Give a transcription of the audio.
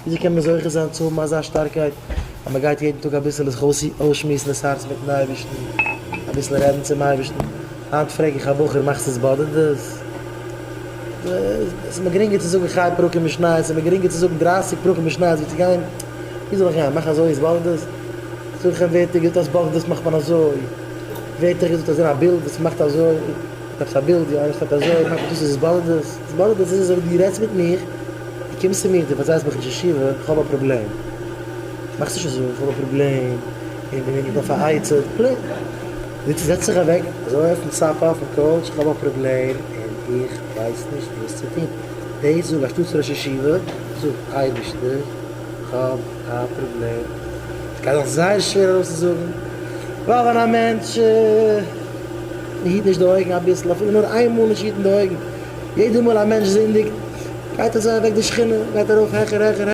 וויאזוי קען מען זוכה זיין צו האבן אזא שטארקייט אז מען גייט יעדן טאג אביסעלע זיך אויסשמועסן דאס הארץ מיטן אייבערשטן, אביסל רעדן צום אייבערשטן. היינט פרעג איך א בחור מאכסט התבודדות? עס איז מיר גרינגער צו זאגן חי פרקים משניות, עס איז מיר גרינגער צו זאגן דרייסיג פרקים משניות ווי צו גיין, ווי זאל איך גיין? מאך אזוי התבודדות? זאג איך אים ווער האט דיר געזאגט אז התבודדות מאכט מען אזוי? ווער האט דיך געזאגט אז זען א בילד וואס מאכט אזוי, עפעס א בילד ווי איינער שטייט אזוי, מאכט דאס איז התבודדות? התבודדות איז אזוי ווי דו רעדסט מיט מיך, דו קומסט צו מיר, דו פארציילסט מיך ראש ישיבה, איך האב א פראבלעם. מאכסט נישט אזוי, איך האב א פראבלעם, און איך דארף א עצה, פלעין. דו זעצט זיך אוועק אזוי אויפן סאפע אויפן couch, איך האב א פראבלעם און איך ווייס נישט וואס צו טון. דאס זאג אנשטאטס ראש ישיבה, זאג אייבערשטער, איך האב א פראבלעם. עס גייט זיך זייער שווער ארויסצוזאגן, ווייל ווען א מענטש היט נישט די אויגן אביסל, אפילו נאר איין מאל נישט היטן די אויגן, יעדע מאל א מענטש זינדיגט, גייט אזוי אוועק די שכינה, גייט ארויף העכער העכער.